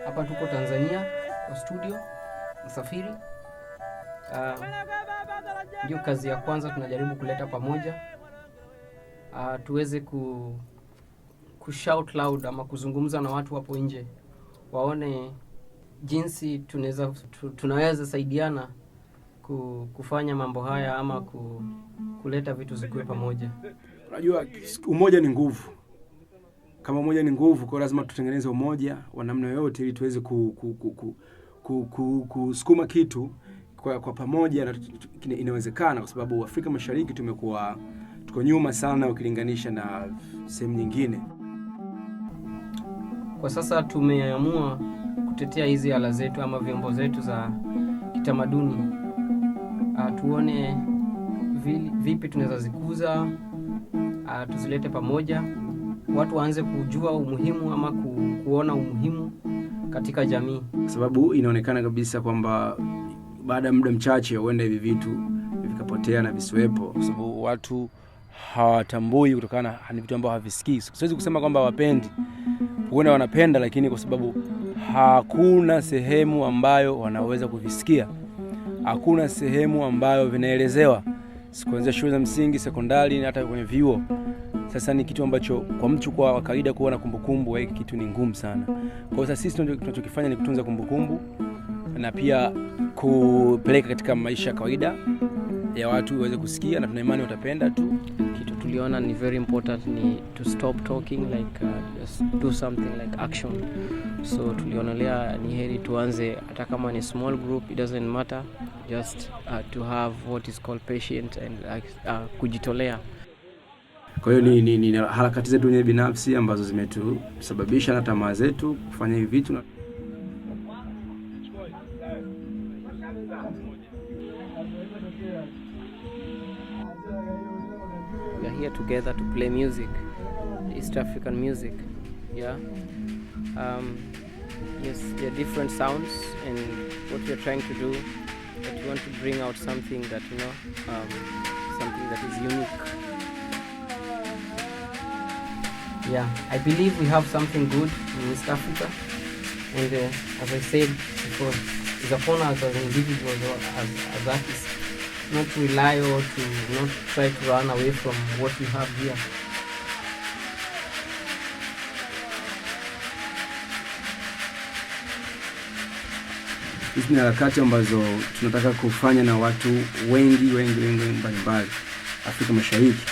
Hapa tuko Tanzania kwa studio Msafiri. Ndio kazi ya kwanza tunajaribu kuleta pamoja, tuweze ku shout loud ama kuzungumza na watu hapo nje waone jinsi tunaweza saidiana kufanya mambo haya ama kuleta vitu zikuwe pamoja. Unajua umoja ni nguvu. Kama umoja ni nguvu, kwa lazima tutengeneze umoja wa namna yoyote ili tuweze kusukuma kitu kwa pamoja, na inawezekana, kwa sababu Afrika Mashariki tumekuwa tuko nyuma sana ukilinganisha na sehemu nyingine. Kwa sasa tumeamua kutetea hizi ala zetu ama vyombo zetu za kitamaduni. Tuone vipi tunaweza zikuza, tuzilete pamoja, watu waanze kujua umuhimu ama kuona umuhimu katika jamii. Kwa sababu inaonekana kabisa kwamba baada ya muda mchache huenda hivi vitu vikapotea na visiwepo, kwa sababu watu hawatambui kutokana na vitu ambavyo havisikii. Siwezi kusema kwamba hawapendi, huenda wanapenda, lakini kwa sababu hakuna sehemu ambayo wanaweza kuvisikia, hakuna sehemu ambayo vinaelezewa, kuanzia shule za msingi, sekondari na hata kwenye vyuo. Sasa ni kitu ambacho kwa mtu kwa kawaida kuwa na kumbukumbu hiki kitu ni ngumu sana. Kwa hiyo sasa sisi tunachokifanya ni kutunza kumbukumbu na pia kupeleka katika maisha ya kawaida ya watu waweze kusikia, na tuna imani watapenda tu. Kitu tuliona ni very important ni to stop talking, like just do something like action. So tulionelea ni heri tuanze hata kama ni small group, it doesn't matter, just to have what is called patient and kujitolea. Kwa hiyo ni harakati zetu wenyewe binafsi ambazo zimetusababisha na tamaa zetu kufanya hivi vitu. We are here together to play music, East African music. Yeah. Yes, there are different sounds, and what we are trying to do, that we want to bring out something that, you know, something that is unique. Yeah, I believe we have something good in East Africa, and as I said before, it's upon us as individuals or as artists not to rely or to not try to run away from what we have here. Hizi ni harakati ambazo tunataka kufanya na watu wengi wengi wengi mbalimbali Afrika Mashariki.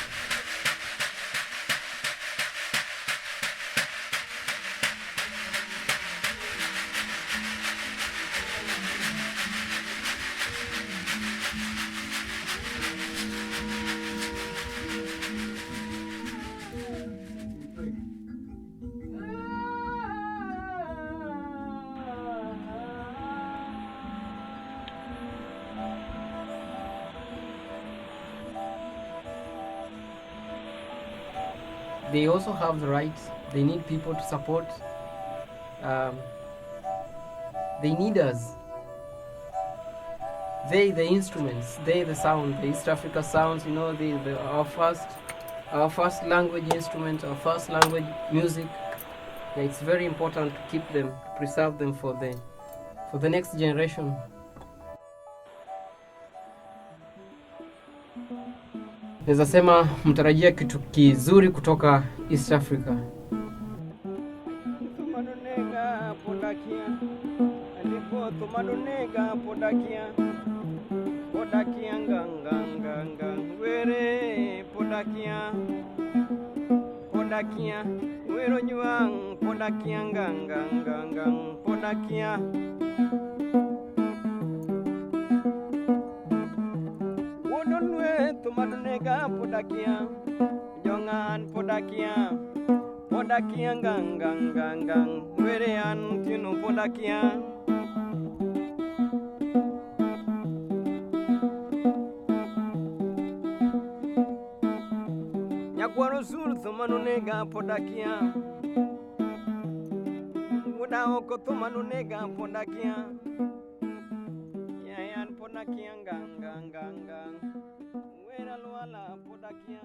They also have the right. They need people to support. They need us. They, the instruments, they, the sound, the East Africa sounds, you know, our first language instrument, our first language music. Yeah, it's very important to keep them, preserve them for the next generation. Naweza sema mtarajia kitu kizuri kutoka East Africa. Podakia, jongan podakia, podakia gang gang gang gang, werean tinu podakia. Nyakwaro sur thumanu nega podakia, muda oko thumanu nega podakia, yayan podakia gang gang gang gang. Wera luala podakia.